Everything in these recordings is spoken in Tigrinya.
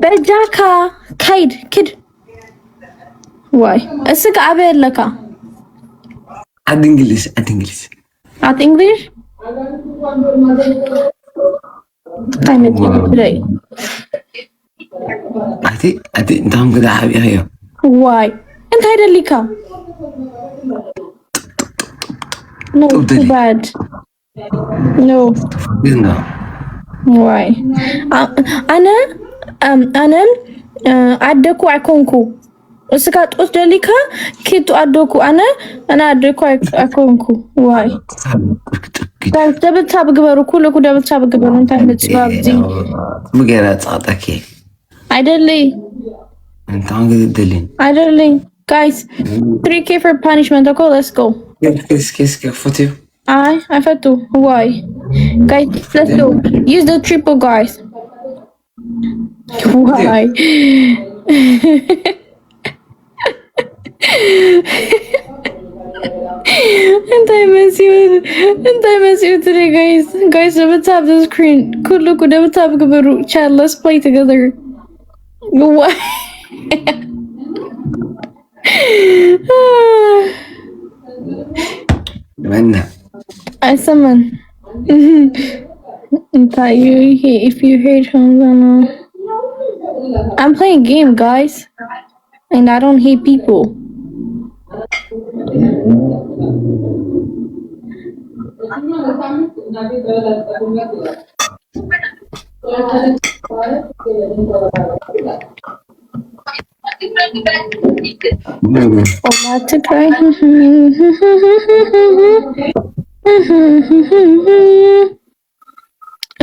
በጃካ ካይድ ክድ ዋይ እስክ ኣበይ ኣለካ? ዓዲ እንግሊዝ፣ ዓዲ እንግሊዝ። At English? እንታይ መፂኡ ትለይ? ኣቲ ኣቲ እንታም ክዳ ሓቢኸዮ። ዋይ እንታይ ደሊካ? No, ጥብ too ደሊ። bad. No. ግን ነው። ዋይ አ- ኣነ ኣም- ኣነ እ፣ ኣደኩ ኣይኮንኩ። እስካ ጡት ደሊካ ኪቱ ኣደኩ ኣነ ኣነ ኣደኩ ኣይ- ኣይኮንኩ። ዋይ ደብታ ብግበሩ ኩልኩ ደብታ ብግበሩ እንታይ መፅዩ ኣብዚ ምግራ ጻጣኪ ኣይደለይ እንታን ግድደልን ኣይደለይ guys three K for punishment. Okay, let's go. እስኪ እስኪ እስኪ ክፈትዩ I I ፈቱ why guys, let's go. Use the triple, guys. Why? እንታይ መሲኡ እንታይ መሲኡ ትሪ guys? Guys, double tap the screen. ኩሉ ኩ double tap ግበሩ. Chat, let's play together. Why? መና I summon. እንታይ you he- if you hate him, then, uh, I'm playing game, guys, and I don't hate people. ኦላ ትግራይ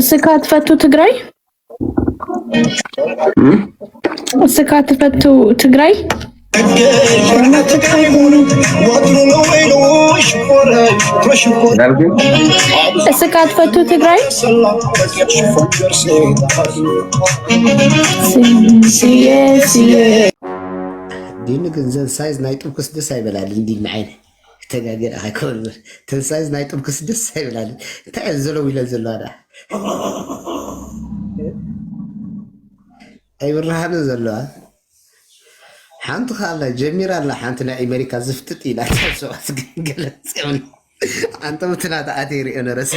እስካ ትፈቱ ትግራይ እስካ ትፈቱ ትግራይ እስካ ትፈቱ ትግራይ ስየ ስየ ዲኑ ግን ዘን ሳይዝ ናይ ጥብክስ ደስ ኣይበላል እንዲ ንዓይነ ተጋገረ ኣይኮን ተን ሳይዝ ናይ ጥብክስ ደስ ኣይበላል እንታይ እየን ዘለው ኢለን ዘለዋ ዳ ኣይብርሃንን ዘለዋ ሓንቲ ካላ ጀሚራ ኣላ ሓንቲ ናይ ኣሜሪካ ዝፍጥጥ ኢላ ሰባት ግን ገለፅ የብሉ ኣንተ ብትናተ ኣትየ ሪኦ ነረሲ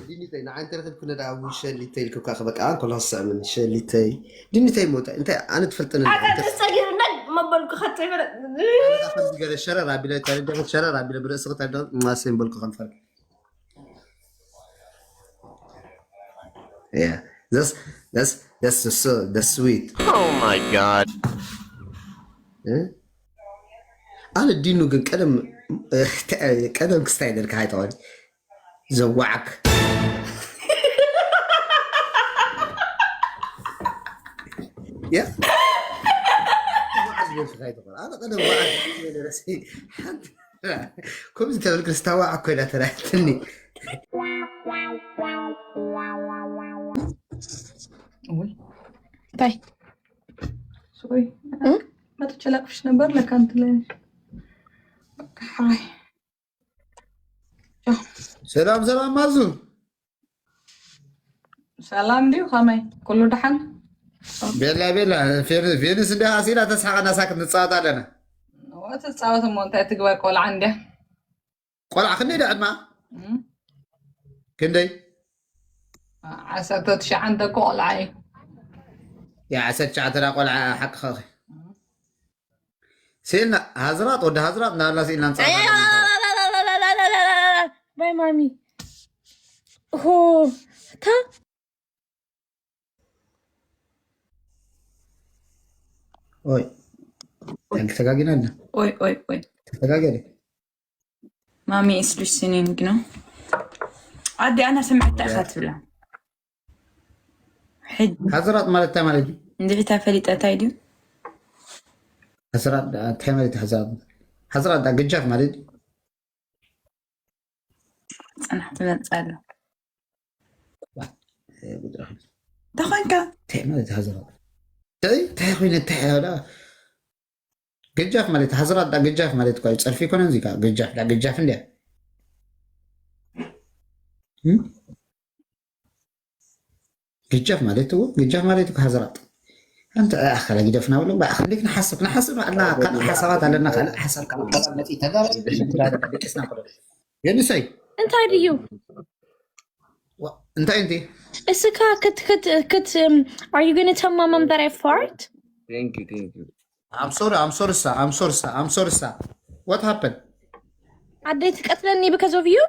ዲኒተይ ንዓይ እንተረኺብኩ ነዳ ሸሊተይ ኢልኩካ ክበቃ እንኮሎ ክስዕምን ሸሊተይ ዲኒተይ ሞተ እንታይ ኣነ ትፈልጥኒ ተጸጊርና መበልኩ ከተ ይበለ ገለ ሸረር ኣቢለ ተረደፈት ሸረር ኣቢለ ብርእሲ ክተደ ማሰን በልኩ ከንፈር Yeah, that's that's that's the so the sweet. Oh my god. Eh? ኣነ ዲኑ ግን ቀደም ቀደም ክስታይ ደልካ ኣይተዋል ዘዋዓክ ያ ኣነ ቀደም ዋዓክ ሓንቲ ከምዚ ተበልክ ስታዋዕ ኮይና ተራትኒ እንታይ ሶሪ መጥቼ ላቅፍሽ ነበር ለካ እንትን ላይ በቃ ሓይ ሰላም ሰላም ማዙ ሰላም ድዩ ከመይ ኩሉ ደሓን ቤላ ቤላ ፌንስ እንደ ኣሲላ ተስሓቐና ሳክት ንፃወት ኣለና ትፃወት እሞ እንታይ ትግበር ቆልዓ እንድያ ቆልዓ ክንደይ ደዕማ ክንደይ ዓሰርተ ትሽዓተ እኮ ቆልዓ እዩ ያ ዓሰርተ ትሽዓተ ቆልዓ ሓቅኻ ስኢልና ሃዝራጥ ወዲ ሃዝራጥ እናበልና ስኢልና ንፃወት ባይ ማሚ ሆ ታ ኦይ ተጋጊና ኣለ ኦይ ኦይ ኦይ ተጋገለ ማሚ is listening ነው ኣዲ ኣና ስምዕታ ኢኻ ትብላ ሕጂ ሃዝራጥ ማለት እንታይ ማለት እዩ እንድሕታ ፈሊጠ እንታይ ድዩ ሃዝራጥ እንታይ ማለት እዩ ሃዝራጥ ሃዝራጥ ዳ ግጃፍ ማለት እዩ ፅናሕ ትመፅእ ኣሎ ጉድራኽ ተኾንካ እንታይ ማለት እዩ ሃዝራጥ እንታይ እንታይ ኮይነ እንታይ ያዳ ገጃፍ ማለት፣ ሀዝራጥ ዳ ገጃፍ ማለት እኮ እዩ። ጸርፊ ይኮነን እዚህ ጋር ገጃፍ ዳ ገጃፍ እንዲያ። እም? ገጃፍ ማለት እኮ፣ ገጃፍ ማለት እኮ ሀዝራጥ። አንተ አኸለ ግደፍና ብሎ፣ በአኸለ ክንሓስብ፣ ክንሓስብ፣ እና ካልእ ሓሳባት ኣለና፣ ካልእ ሓሳብ፣ ካልእ ሓሳብ መጽኢ ተዛረብ፣ ደቂስና። የንሰይ እንታይ ድዩ? እንታይ እንቲ? እስካ ክት ክት ክት um, are you gonna tell my mom that I fart? Thank you, thank you. I'm sorry, I'm sorry, sir. I'm sorry, sir. I'm sorry, sir. What happened? ኣደይ ትቀትለኒ because of you?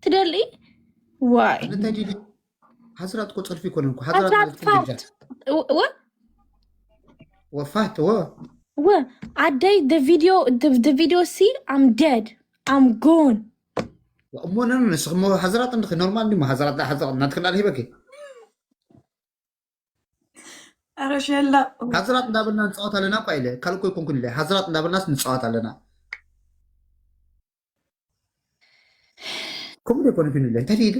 ትደሊ? Why? እንታይ ዲዲ? ሀዝራጥ እኮ ጸርፊ ይኮነን እኮ። ሀዝራጥ ሀዝራጥ ማለት እኮ ፋት። ገጃ። What? ወፋት ወ What? ኣደይ the video the, the video see I'm dead. I'm gone. እሞ ነን ንስኹም ሀዝራጥ እንድኺ ኖርማል እንዲሞ ሀዝራጥ ዳ ሀዝራጥ እናትክላል ሂበኪ። ኧረ ሸላ ሀዝራጥ እንዳበልና ንጻወት ኣለና እኳ ኢለ ካልእ እኮ ይኮንኩን ኢለ ሀዝራጥ እንዳበልናስ ንጻወት ኣለና። ከምኡ ዶ ይኮንኩን ኢለ እንታይ ኢለ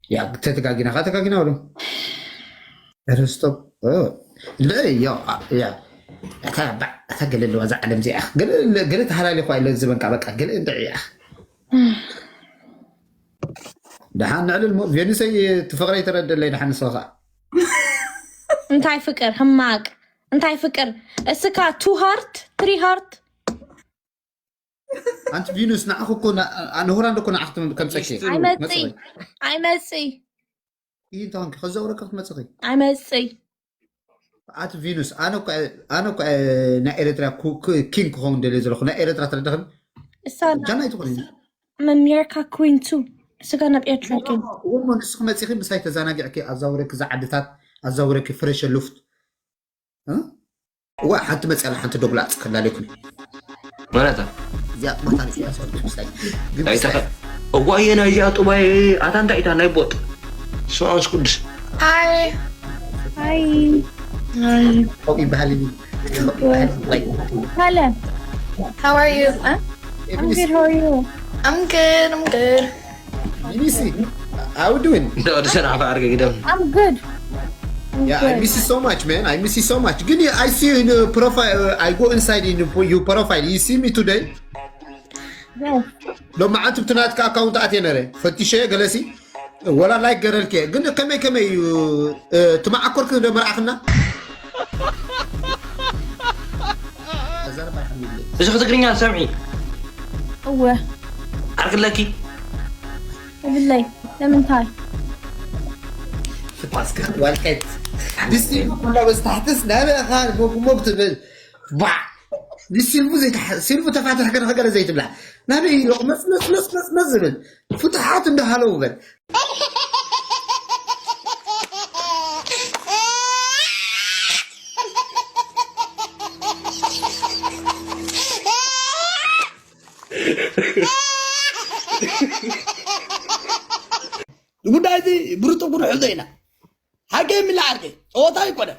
ያ ተተጋጊና ካ ተጋጊና በሉ። ኧረ ስቶፕ። ኦ፣ እንደ ዮ ያ እታ ባ- እታ ገለ ኣለዋ እዛ ዓለም እዚኣ ገለ ገለ ተሃላሊ ኳ ኢለ ዝበንካ በቃ ገለ እንደ ያ ደሓን ንዕልል ሞ ቬኑሰይ ትፍቕረይ ተረደለይ ደሓን ንስኻ እንታይ ፍቅር ህማቅ እንታይ ፍቅር እስካ two heart three heart ኣንቲ ቪኑስ ንዓኹ እኮ ንሁራ እንዶ እኮ ንዓኽ ከምፀኪ ኣይመፅይ ኣይመፅይ ይህ እንተኾንኪ ከዛውረካ ክትመፅኺ ኣይመፅይ ኣቲ ቪኑስ ኣነ እኮ ኣነ እኮ ናይ ኤርትራ ኪንግ ክኸውን ደልየ ዘለኹ ናይ ኤርትራ ተረዳኽን እሳና ጃናይ ትኾኒ ኣሜሪካ ኩዊን ቱ ስጋ ናብ ኤርትራ ኪን እሞ ንስኺ መፂኺ ምሳይ ተዘናጊዕኪ ኣዛውረኪ እዛ ዓድታት ኣዛውረኪ ፍሬሸ ሉፍት እ? እዋ ሓንቲ መፅያ ሓንቲ ደጉላፅ ከላለይኩም ማለታ እዚኣ ጥማታ ንፅያ ሰ ምሳይ ግን ኣይተኸ እዋ የናይዚኣ ጥባይ ኣታ እንታይ ኢታ ናይ ቦጥ ስማንስ ቅዱስ Hi. Hi. ፎቅ ይበሃል እዩ ወይ Hello. How are you? Huh? I'm good. How are you? I'm good. I'm good. ሚኒሲ how you doing እንደ ወዲ ሰንዓፈ ኣርገ ግደም I'm good. Yeah, I miss you so much, man. I miss you so much. Good, I see you in your profile. Uh, I go inside in your, your profile. You see me today? Yes. ሎማዓንቲ ብቲ ናትካ ኣካውንት ኣትየ ነረ ፈቲሸ ገለሲ ወላ ላይክ ገረልክ ግን ከመይ ከመይ እዩ እቲ መዓኮርክ ዶ መርዓኽና እዚ ክትግርኛ ሰምዒ እወ ዓርክለኪ እብለይ ለምንታይ ፍታስክ ዋልቀት ድስቲ ኩላ በዝታሕትስ ናበኻ ሞግሞግ ትብል ባ ንሲልቡ ዘይትሓ- ሲልቡ ተፋትሕ ገለ ገለ ዘይትብላ ናበይ ኢሉ መፅመፅመፅመፅመፅ ዝብል ፍትሓት እንዳሃለው በል ጉዳይ እዚ ብርጡብ ክንሕዞ ኢና። ሓቂ የሚል ዓርቂ ጸወታ ኣይኮነ።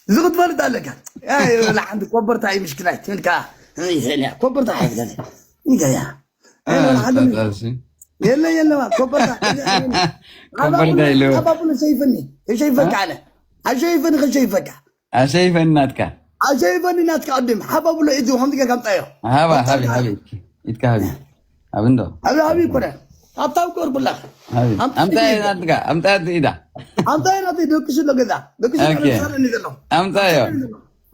እዚ ክትፈልጥ ኣለካ። ኣይ፣ ወላ ሓንቲ ኮበርታ እዩ ምሽክናይ ትብል ከኣ ይዘልያ ኮበርታ ሓይፍለኒ እንገያ የለ የለ ኮበርታ ኮበርታ ኢሉ። ሓባብሎ ሸይፈኒ ከሸይፈካ ኣነ ኣሸይፈኒ ከሸይፈካ ኣሸይፈኒ ናትካ ኣሸይፈኒ ናትካ ቅድም ሓባብሎ እዚ ከምዚ ጌርካ ምጻዮ ሃባ ሃቢ ሃቢ ኢትካ ሃቢ ኣብ እንዶ ኣብ ሃቢ ይኮነ ኣብታው ቆርብላ ሃቢ ኣምጣ ናትካ ኣምጣ ኢዳ ኣምጣ ናት ደቅሱ ለገዛ ደቅሱ ኦኬ። ሰረኒ ዘሎ ኣምጣዮ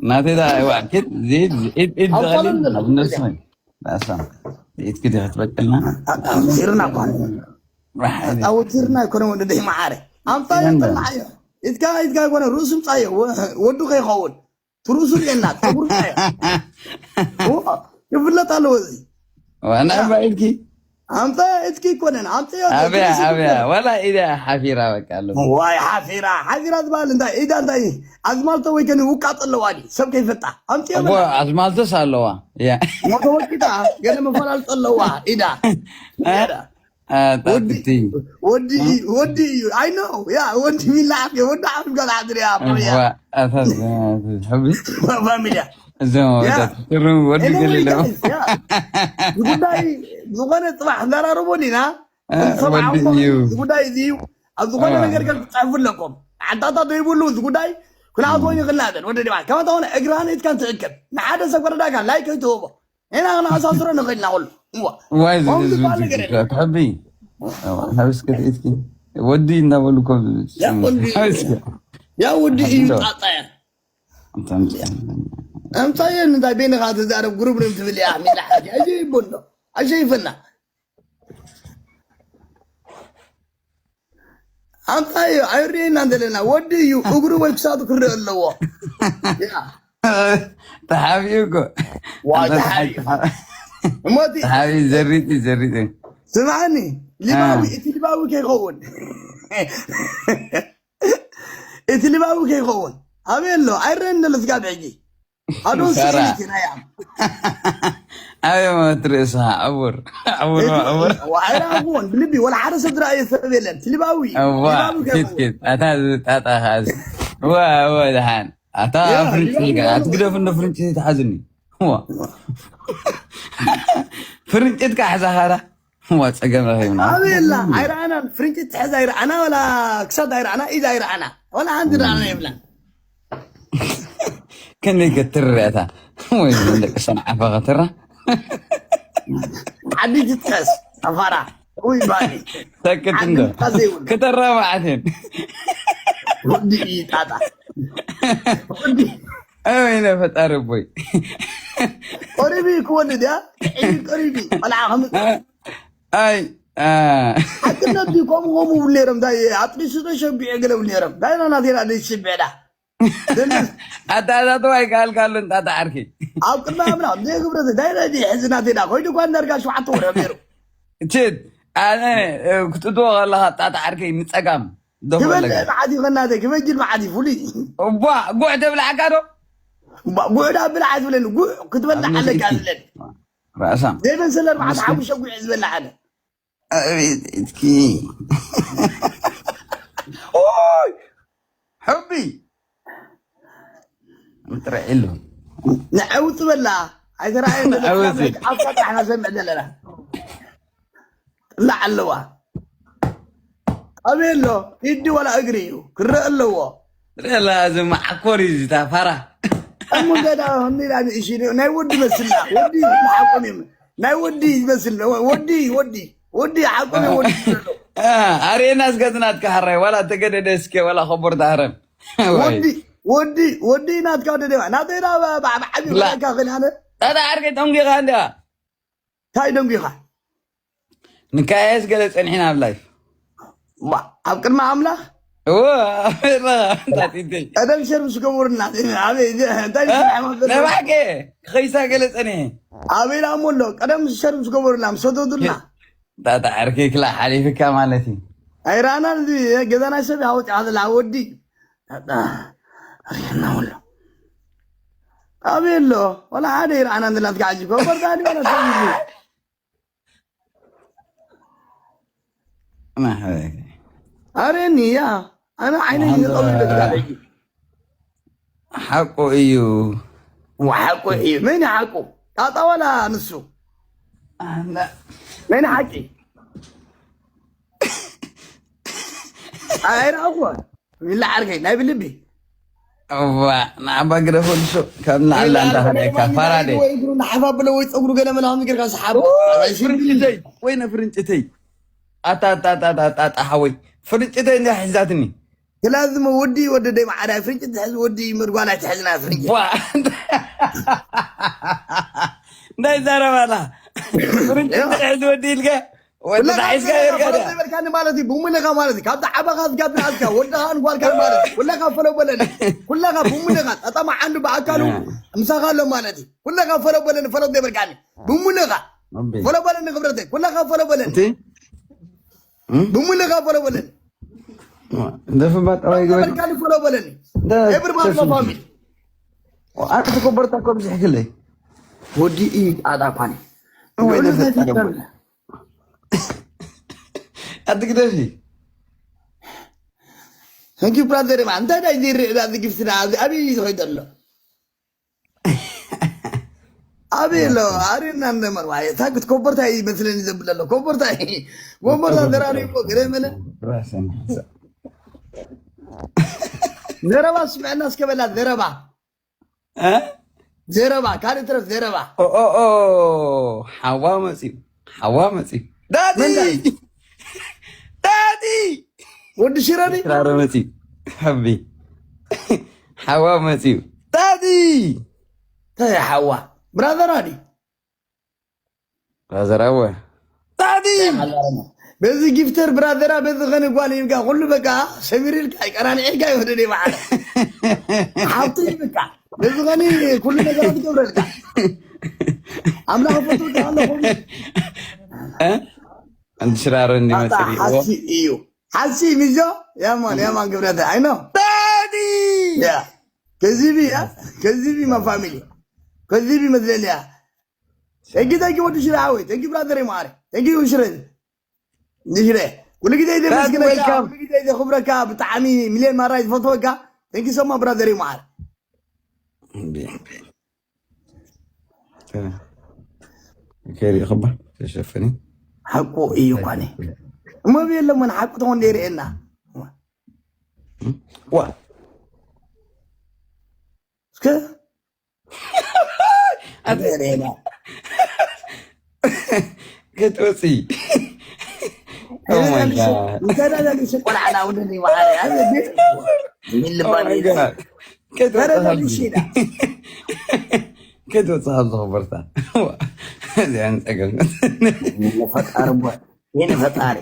ናተይ ዳ እዋ ኪድ ዚድ ኢድ ኢድ ኣብ ዘሊ ሳሎን ዘሎ ኣብ ነሱ ዳሳ ኢት ክዲ ክትበቀልና ኣውቲርና እኳ ኣውቲርና ይኮነ ወደ ደይ መዓረ ኣምጣዮ ጠላዓዮ ኢትካ ኢትካ ይኮነ ርእሱ ምጻዮ ወዱ ከይኸውን ትርእሱ ርእየና ጸጉሩ ጻዮ ይፍለጥ ኣለዎ እዚ ዋና ባይልኪ ኣምጣ ኢትኪ ይኮነን ኣምጣዮ ኣብያ ኣብያ ዋላ ኢዳ ሓፊራ በቃ ኣሎ ዋይ ሓፊራ ሓፊራ ዝበሃል እንታይ ኢዳ እንታይ ኣዝማልቶ ወይ ከኒ ውቃጥ ኣለዋ ድዩ ሰብ ከይፈጣ ኣምጥዮ ኣቦ ኣዝማልቶስ ኣለዋ ያ ሞተወቂጣ ገለ መፈላልጦ ኣለዋ ኢዳ ኣጣጥቲ ወዲ እዩ ወዲ እዩ ኣይ ኖ ያ ወዲ ሚላ ዓፍ ወዲ ዓፍ ጋር ዓድር ያ ኣቦያ ኣታዝናት ሕቢ ፋሚልያ እዞም ወዳት ትርም ወዲ ገለ ኣለዎ ጉዳይ ዝኾነ ፅባሕ እንዳራረቦ ዲና ሰብዓ ወዲ እዩ። እዚ ጉዳይ እዚ እዩ። ኣብ ዝኾነ ነገር ገለ ትፅሕፉ ኣለኩም። ዓንታታ ዘይብሉ እዚ ጉዳይ ኩናት ኮይኑ ክናበል ወደ ዲባ ከመታ ሆነ እግርሃን ኢትካን ትእክብ ንሓደ ሰብ ወረዳካ ላይክ ኣይትህቦ። ኢና ክነኣሳስሮ ንኽእል ኢና ኩሉ። እዋ። ዋይ እዚ ከምዚ ህዝቢ ዝበሃል ነገር የለን። ትሕቢ። ሃብስከ ትእትኪ። ወዲ እናበሉ እኮ ያ ወዲ። ሃብስከ። ያ ወዲ እዩ ኣንዶ። ጣጣያ። ኣምጻየ እንታይ ቤንኻ ትዛረብ ግሩብ ርም ትብል እያ ሚላ ሓጂ። ኣጀ ይቦሎ። ኣጀ ይፈና። ኣምጻየ ኣይርእየና ዘለና ወዲ እዩ እግሩ ወይ ክሳቱ ክርእ ኣለዎ። ያ። ተሓቢኡ እኮ። ዋ፣ ኣንተ ተሓቢኡ። ተሓቢኡ። እሞቲ ተሓቢኡ ዘሪጥ እዩ፣ ዘሪጥ እዩ። ስምዓኒ፣ ሊባዊ፣ አ። እቲ ሊባዊ ከይኸውን። እቲ ሊባዊ ከይኸውን። ኣበይ ኣሎ? ኣይረአን ዘሎ ስጋብ ሕጂ። ኣዶ ሳራ። ስኢሊቲ ናይ ኣም። ኣበይ መትርእስኻ? ዕቡር። ዕቡር፣ እቲ ዕቡር። ዋ፣ ኣይረኣኹዎን። ብልቢ፣ ወላ ሓደ ሰብ ዝረኣየ ሰብ የለን። እቲ ሊባዊ። እዋ፣ ሊባዊ ኪት፣ ከይኸውን። ኪት። ኣታ ዝጣጣ ኻስ። እዋ፣ እዋ፣ ደሓን። ኣታ ያ፣ ፍርንጭ ሊባዊ ጋ-፣ ከይኸውን። ኣትግደፍ እንዶ ፍርንጭ ተሓዝኒ። እዋ። ፍርንጭት ካ ሕዛ ኻራ። እዋ፣ ጸገም ረኺብና። ኣበይ ኣላ? ኣይረኣናን። ፍርንጭት ትሕዝ ኣይረኣና፣ ወላ ክሳድ ኣይረኣና፣ ኢድ ኣይረኣና። ወላ ሓንቲ ረኣና የብላን። ከመይ ክትርእ እታ? ወይ ደቂ ሰንዓፈ ክትራ? ዓዲ ትጥቀስ፣ ኣፋራ። ውይ፣ ባኒ። ሰክት ዓዲ እንዶ። ትጥቀስ ዘይብሉ። ከተራ መዓት እየን። ወዲ እዩ ጣጣ። ወዲ። ኣይ፣ ወይነ ፈጣሪ ቦይ። ቆሪቢ ክወልድ እያ። ጥዒ ቆሪቢ። ቆልዓ ከም ኣይ፣ አ። ሓቅነት ድዩ? ከምኡ ከምኡ ይብሉ ነይሮም። እንታይ ኣጥሪሱ ተሸቢዑ ገለ ይብሉ ነይሮም። እንታይ ኢና ናቴና ዘይትሽብዕ ዳ? ኣታ፣ ኣታ፣ ተዋይ ካልካሉ እንጣ ተዓርኪ። ኣብ ቅድሚ ኣምላኽ ዘይግብረት እንታይ ናይ ሕዚ ናቴና ኮይዱ እኳ እንዳርጋ ሸውዓተ ወርሒ ነይሩ። ችት፣ ኣነ፣ እ፣ ክትእትዎ ከለኻ ጣጣ ዓርከይ ንጸጋም ደኾለካ። ክበልዕ መዓት እዩ ከናተይ፣ ክበጅል መዓት እዩ ፍሉይ። እቧ፣ ጉዕ ተብልዓካ ዶ? እቧ፣ ጉዕ ዳ ብልዓ ትብለኒ፣ ጉዕ ክትበልዕ ኣብ ኣለካ መስጊድኪ። ዝብለኒ። ራእሳም። ዘይበሰለ ኣርባዕተ መስጊድ። ሓሙሽተ ጉዕ ዝበልዕ ኣነ። ኣቤት፣ ኢትኪ። ኦይ! ሕቢ! ምጥረ ኢሉ። ንዐውት በላ። ኣይተረኣየን ዘሎ። ንዐውት። ኣብታ ጥራሕ ነሰምዕ ዘለና። ጥላዕ ኣለዋ። ኣበይ ኣሎ? ኢዲ ዋላ እግሪ እዩ። ክረአ ኣለዎ። ርኤላ፣ እዚ መዓኮር እዩ፣ እዚ ታፋራ። እሞ ገዳ፣ እንዲላ ንእሺ፣ ናይ ወዲ መስልና። ወዲ ሓቆም እዮም። ናይ ወዲ ይመስል። ወዲ፣ ወዲ፣ ወዲ ሓቆም እዮም፣ ወዲ ይመስል። አ፣ ኣርእየና እስከ፣ እዚ ናትካ ሓራይ፣ ዋላ ተገደደ እስከ፣ ዋላ ኸቦር ዳህረም። ወይ። ወዲ፣ ወዲ፣ ወዲ ናትካ ወደ ደማ። ናተይ ዳ ባ-፣ ባ-፣ ብዓቢ ላ። ወላካ ኽእል ኣነ። ጣጣ ዓርከይ ደንጒኻ እንዲያ። እንታይ ደንጒኻ? ንካየስ ገለ ጸኒሕና ኣብ ላይፍ። ባ-፣ ኣብ ቅድሚ ኣምላኽ? እወ፣ ኣሜራ፣ እንታይ ትይተይ? ቀደም ሸርም ዝገበሩና፣ ኣበይ፣ እንታይ እ? ዝስራሕ ማበል? ናይ ባሕቂ፣ ክኸይሳ ገለ ጸኒሐ። ኣበይ ዳ እሞ ኣሎ? ቀደም ሸርም ዝገበሩና፣ ምስ ሰደዱልና። ጣጣ ዓርከይ ክላ ሓሊፍካ ማለት እዩ። ኣይረኣናን እዚ ገዛ ናይ ሰብ ይሃወጥ ይሃዘላ ወዲ። ጣጣ፣ ሪሕና ወሎ። ኣበይ ኣሎ? ወላ ሓደ ይረኣና እንድላ ትጋዓዚ እኮ። በርታ፣ ኣዲ፣ ወላ ሰብ ይዙ። ኣነ፣ ኣረኒ፣ ያ። ኣነ ዓይነይ ኣነ፣ ይጠውልግ ኣለይ። ሓቁ እዩ። ወሓቁ እዩ። መን ሓቁ? ጣጣ ዋላ ንሱ? ኣነ መን ሓቂ? ኣይረኣኹ። ይላ ዓርከይ፣ ናይ ብልቢ። እዋ፣ ንዓባ ግደፎ ንሱ፣ ካብ ንላዕሊ ኢላ ኣንታ ዓርከይ፣ ከደካ፣ ማን ፋራደ። ወይ እግሩ ንሓፍ ኣብሎ ወይ ጸጉሩ ገለ መለ ከም ጌርካ ሰሓቦ። ኦይ፣ ኣይ፣ ሽግር ፍርንጭተይ፣ ወይነ ፍርንጭተይ። ኣታ፣ ኣታ፣ ኣታ፣ ኣታ፣ ኣታ፣ ሓወይ። ፍርንጭተይ እንዲያ ሒዛትኒ። ስለዚ ወዲ ወደደይ መዓዳ ፍርንጭት ትሕዝ ወዲ ምርጓል ኣይትሕዝና ፍርንጭት። ዋ። እንታይ ዘረባላ? ፍርንጭት ትሕዝ ወዲ ኢልከ? ወዲ ኩለኻ ሒዝካ ፈለኻ ይርከደ። ፈለጥ ዘይበልካኒ ማለት እዩ። ብሙነኻ ማለት እዩ። ካብቲ ዓባኻ ዝጋት ንኣትካ ወድኻ ንጓልካ ማለት እዩ። ኩለኻ ፈለው በለኒ። ኩለኻ ብሙነኻ ጠጠማ ዓንዱ ብኣካሉ እ። ምሳኻ ኣሎ ማለት እዩ። ኩለኻ ፈለው በለኒ፣ ፈለጥ ዘይበልካኒ። ብሙነኻ ኣቤ። ፈለው በለኒ ክብረተይ። ኩለኻ ፈለው በለኒ። እቲ? እ? ብሙነኻ ፈለው በለኒ። እንደፍ ባጣ ወይ ገበል። በልካኒ ፈለው በለኒ። እንደ ኤብሪ ባባ ተስፋ። ፋሚሊ። ኣንቲ ኮበርታ ኮም ዝሕክለይ። ወዲ እዩ ጣጣ ኳኒ። ወይ ልዑል ነፈጣሪ ዘፊር። ኣንቲ ግደፊ። Thank you brother። ማ እንታይ ዳይ ዝርእ ዳ ዝግብስና ኣብዚ ኣበይ ዝኸይድ ኣሎ? ኣበይ ኣሎ? ኣሬና እንደ መርዋ። ታግት ኮበርታ ይመስለኒ ዘብል ኣሎ። ኮበርታ፣ ኮበርታ ዘራሪ እኮ ገለ መለ። ዘረባ ስምዕና እስከ በላት፣ ዘረባ። እ? ዘረባ፣ ካልእ ትረፍ ዘረባ። ኦ፣ ኦ፣ ኦ፣ ሓዋ መጽዩ። ሓዋ መጽዩ። ዳዲ! መን ዳዲ? ዳዲ! ወዲ ሽረ ድዩ? ክራረ መጽዩ። ሓቢ። ሓዋ መጽዩ። ዳዲ! እንታይ ሓዋ? ብራዘራ ድዩ? ብራዘር ኣወ። ዳዲ! በዚ ጊፍተር ብራዘራ፣ በዚ ኸነ ጓል ይብጋ፣ ኩሉ በቃ ሰሚርልካ፣ ቀራንዒልካ ይወደድ ይበዓል። ሓብቱ ይብካ። በዚ ኸኒ ኩሉ ነገራት ይገብረልካ። ኣምላኽ ፈትወካ ኣሎ፣ ኩሉ። እ? ኣንቲ ሽራሮ እንዲ ኣታ መጽሪ። ሓሲ እዩ። ሓሲ ሚዞ፣ ያማን፣ ያማን ግብረተ፣ ኣይ ኖ። ዳዲ! ያ። ከዚቢ፣ ያ። ከዚቢ ማ ፋሚሊ። ከዚቢ መስለልያ። ተንኪ፣ ተንኪ ወዲ ሽረ ሓወይ። ተንኪ ብራዘር ይመዓረ። ተንኪ ሽረ። ሽረ። ኩሉ ግዜ ዘመስግነካ፣ welcome። ኩሉ ግዜ ዘኽብረካ፣ ብጣዕሚ ሚልዮን ማራ ዝፈትወካ። ተንኪ ሶማ ብራዘር ይመዓረ። ከሪእኽባ ተሸፍኒ። ሓቁ እዩ እኳ ነ። እሞ ብየለሞን ሓቁ ተኾን ደይርእየና። ዋ። እስከ ኣንተ ደይርእየና። ክትወፂ። Oh my God። እንተ ደለልሽ ቆልዓና ውድን ይመዓረ። ኣበ ቤት ይልባል። Oh my God። ከይትወፅእ ተረዳድእሽ ኢና። ከይትወፅእ ካብ ዝኽበርታ። እዚኣን ፀገም። ፈጣሪ እሞ፣ የኔ ፈጣሪ።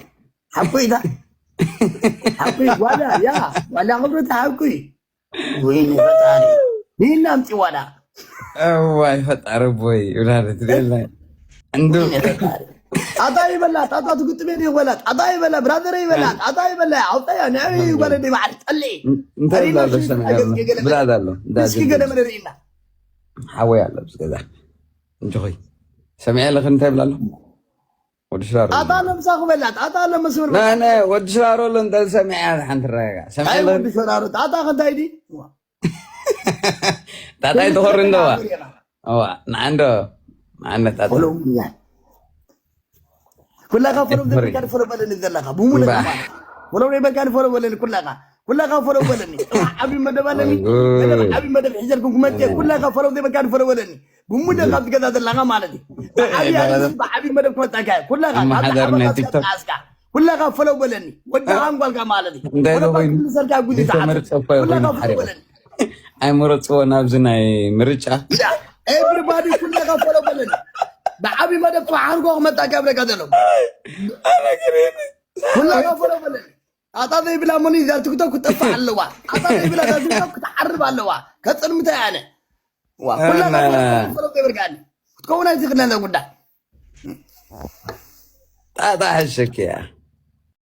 ሓቁይ ዳ። ሓቁይ ጓዳ፣ ያ፣ ጓዳ ክብረት ሓቁይ። ወይኔ ፈጣሪ። ይህን ኣምፂ ዋዳ። እዋይ ፈጣሪ ቦይ፣ ብራደት ደላይ። እንዱ። ወይኔ ፈጣሪ። ጣጣ ይበላ፣ ጣጣ ትግጥሜ ይበላ፣ ጣጣ ይበላ፣ ብራዘር ይበላ፣ ጣጣ ይበላ፣ ኣውጣያ፣ ንዕይ ይበላ፣ ዲ ባዕል ጠሊ። እንታይ ኣሪና ብላ ሽፍታ ዘሰምዐ ገጽ ገለ ብላ ኣሎ። እንዳ እስኪ ዝብል። ገለ መለ ርኢና። ሓወይ ኣሎ፣ ኣብዚ ገዛ። እንጆይ። ሰሚዐ ኣለኺ እንታይ ብላ ኣሎ? ወዲ ሽራሮ። ጣጣ ኣሎ ምሳኹ በላ፣ ጣጣ ኣሎ መስመር ና፣ በላ። ና፣ ወዲ ሽራሮ ኣሎ እንታይ ሰሚዐ ሓንቲ ረጋ። ሰሚዐ ኣይ ኣለኺ? ወዲ ሽራሮ፣ ጣጣ ከንታይ ዲ? ጣጣ ይተኸሪ እንደዋ። ኣዋ፣ ንዓንዶ። ንዓንዶ ጣጣ። ፎሎው እያ። ኩላኻ ፎሎው እምበር። ዘይበልካ ፎሎው በለኒ ዘለኻ። ብሙሉ እምባ። ከማን። ፎሎው ዘይበልካ ፎሎው በለኒ ኩላኻ። ኩላኻ ፎሎው በለኒ። ጽባሕ ዓቢ መደብ ኣለኒ። ወይ ጉድ። መደብ ዓቢ መደብ ሒዘልኩም ክመጽእ። ኩላኻ ፎሎው ዘይበልካ ፎሎው በለኒ። ብሙሉ እምበር። ካብ ዝገዛ ዘለኻ ማለት እዩ። ብዓቢ እምበር። ኣርእስቲ ብዓቢ መደብ ክመጣካ። ኩላኻ ካብ ኣመሓዳሪ ናይ ዓመታት ቲክቶክ። ዝኣስካ። ኩላኻ ፎሎው በለኒ። ወዲ እ? ሃንጓልካ ማለት እዩ። እንታይ ፎሎው ኮይኑ? ክምልሰልካ ጉዚ ዘይተመርጸ ተዓዘብ። እኮ ኩላኻ ኮይኑ ፎሎው ሓሪቑ። በለኒ። ኣይመረጽዎ ናብዚ ናይ ምርጫ። ያ፣ ኤቭሪባዲ ኩላኻ ፎሎ በለኒ። ብዓቢ መደብ ጽባሕ ሓንጎ ክመጣ ከብለካ ዘሎ። ኣነ ግን ኩላኻ ፎሎ በለኒ። ጣጣ ዘይብላ ሞኒ እዛ ቲክቶክ ክትጠፍእ ኣለዋ። ጣጣ ዘይብላ እዛ ቲክቶክ ክትዓርብ ኣለዋ። ከጽልምታ እያ ኣነ። ዋ፣ ኩላኻ ኣነ ፎሎ፣ ፎሎ ዘይብልካኒ። ክትከውን ኣይትኽእልን እዛ ጉዳይ። ጣጣ ሕሸክ እያ።